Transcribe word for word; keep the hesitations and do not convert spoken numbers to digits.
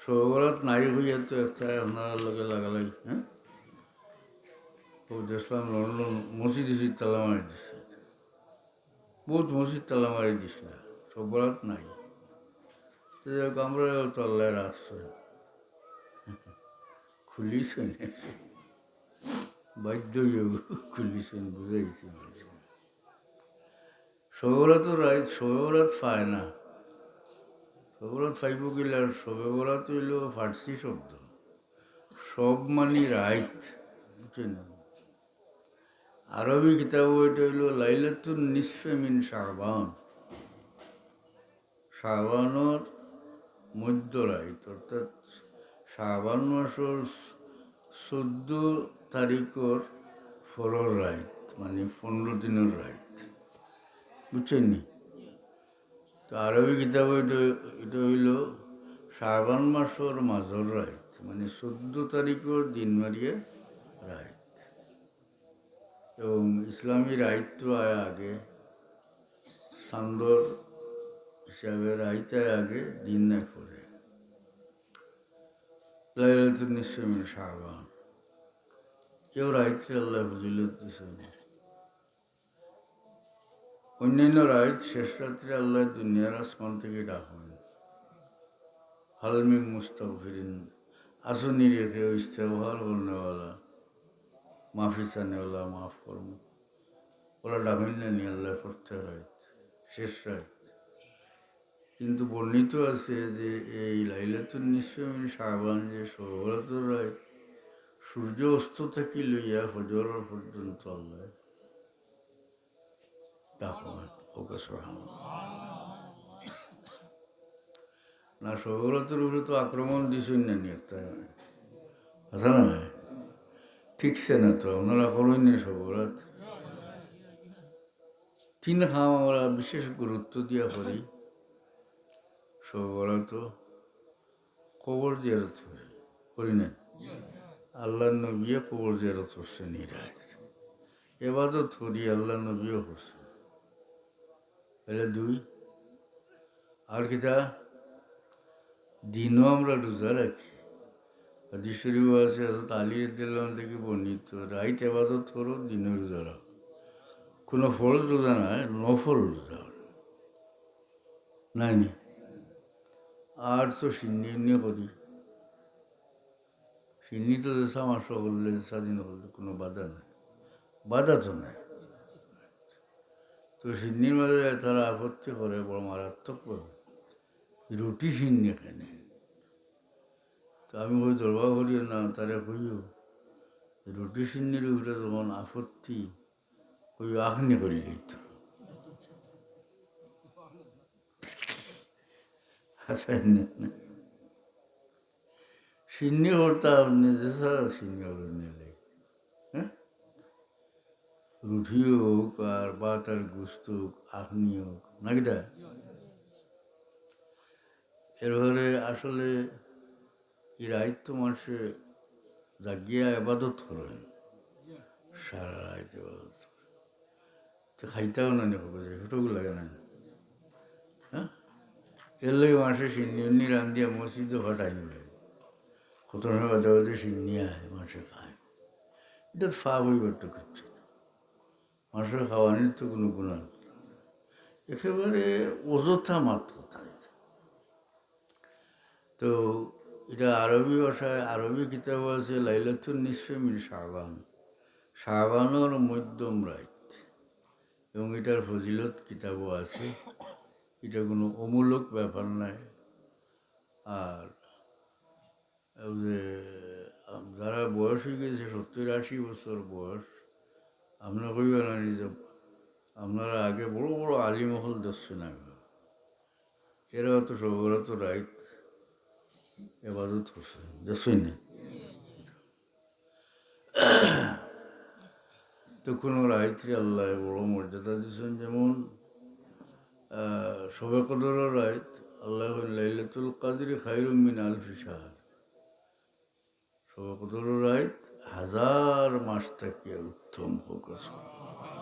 শবে বরাত নাই কইয়া তো একটা আপনারার লগে লাগালাই, হ্যাঁ? ও দেখলাম লন্ডন মসজিদ উসজিদ তালা মারি দিছে। বহুত মসজিদ তালা মারি দিছলা, শবে বরাত নাই। তো যাই হোক, আমরারেও তো আল্লায় রাখছইন, খুলিছইন, বাধ্য অইয়া খুলিছইন, বুঝাইছি মানুষ। শবে বরাতর রাইত, শবে বরাত পায় না। শবে বরাত পাইবো কিলা? আর শবে বরাত অইলো ফার্সি শব্দ। শব মানি রাইত, বুঝছইন না? আরবি কিতাবো ইটা অইলো লাইলাতুন নিসফে মিন শাবান। শাবানর মধ্য রাইত, অর্থাৎ শাবান মাসর চৌদ্দ তারিখর পরর রাইত, মানি পনরো দিনর রাইত, বুঝছইন নি? তো আরবি কিতাবো ইটা, ইটা অইলো শাবান মাসর মাজর রাইত, মানি চৌদ্দ তারিখর দিন মারিয়া রাইত। এবং ইসলামী রাইত তো আয় আগে, চান্দর হিসাবে রাইত আয় আগে, দিন আয় পরে। লাইলাতুন নিসফে মিন শাবান, এও রাইতরে আল্লায় ফজিলত দিছইন। অন্যান্য রাইত, শেষ রাত্রে আল্লায় দুনিয়ার আসমান থাকি ডাকইন, হাল মিন মুস্তাগফিরিন, আছো নি রে কেউ ইস্তেগফার করনেওয়ালা, মাফি চানেওয়ালা, মাফ করমু। অলা ডাকইন না নি আল্লায় প্রত্যেক রাইত, শেষ রাইত? কিন্তু বর্ণিত আছে যে এই লাইলাতুন নিসফে মিন শাবান, যে শবে বরাতর রাইত, সূর্য অস্ত থাকি লইয়া ফজর পর্যন্ত আল্লায় ডাকইন। কউক্কা সুবহানাল্লাহ। না, শবে বরাতর উপরে তো আক্রমণ দিছইন না নি একটা, আছে না? ঠিকছে না তো, আপনারা করইন না শবে বরাত। তিন কাম আমরা বিশেষ গুরুত্ব দিয়া করি শবে বরাতো। কবর জিয়ারত করি, করি না? আল্লার নবীয়ে কবর জিয়ারত করছইন নি রাইত। এবাদত করি, আল্লার নবীও করছইন। তাইলে দুই। আর কিতা? দিনো আমরা রোজা রাখি। হাদিস শরীফো আছে, হযরত আলী রাদিয়াল্লাহু আনহু থাকি বর্ণিত, রাইত এবাদত করো, দিনো রোজা রাখো। কুনু ফরজ রোজা নায়, নফল রোজা। নায় নি? আর তো শিন্নি উন্নি করি। শিন্নি তো যেছা মাসো করলে, যেছা দিন করলে কুনু বাধা নাই। বাধা তো নাই। তো শিন্নির মাঝে তারা আপত্তি করে, বড় মারাত্মক করে। রুটি শিন্নি কেনে? তো আমি কই, দরবার করিও না, তারে কইও, রুটি শিন্নির উপরে যখন আপত্তি, কইও, আখনি করি লইতো। আচ্ছা, না, না। শিন্নি করতা আপনে, যেছা শিন্নি করইন না লে। হ্যাঁ? রুটি হোক আর ভাত আর গোস্ত হোক, আখনি হোক, না কিতা? এরপরে আসলে ই রাইত তো মানষে জাগিয়া এবাদত করইন, সারা রাইত এবাদত করইন। তো খাইতাও না নি, কবে যায়, হুটুক লাগে না? হ্যাঁ? এর লাগি মানষে শিন্নি উন্নি রান্দিয়া মসজিদো ফাটাই নিবে। কত সময় বাদে বাদে শিন্নি আয়, মানষে খায়। ইটা তো পাপ অইবার তো কিচ্ছু না। মানষরে খাওয়ানির তো কুনু গুনাহ নাই। একেবারে অযথা মাত কথা ইটা। তো ইটা আরবি ভাষায়, আরবি কিতাবো আছে লাইলাতুন নিসফে মিন শাবান, শাবানর মধ্যম রাইত। এবং ইটার ফজিলত কিতাবো আছে। ইটা কুনু অমূলক ব্যাপার নায়। আর ওই যে, আম, যারা বয়স অই গেছে, সত্তর আশি বছর বয়স, আপনারা কইবা না নি যে আপনারা আগে বড় বড় আলিম অকল দেখছইন আগে। এরা তো শবে বরাতো রাইত এবাদত করছইন, দেখছইন নি? তো কুনু রাইতরে আল্লায় বড় মর্যাদা দিছইন, যেমন, আহ, শবে কদরর রাইত, আল্লায় কইন, "লাইলাতুল কাদরি খায়রুম মিন আলফি শাহর।" শবে কদরর রাইত হাজার মাস থাকিয়া উত্তম, কউক্কা সুবহানাল্লাহ।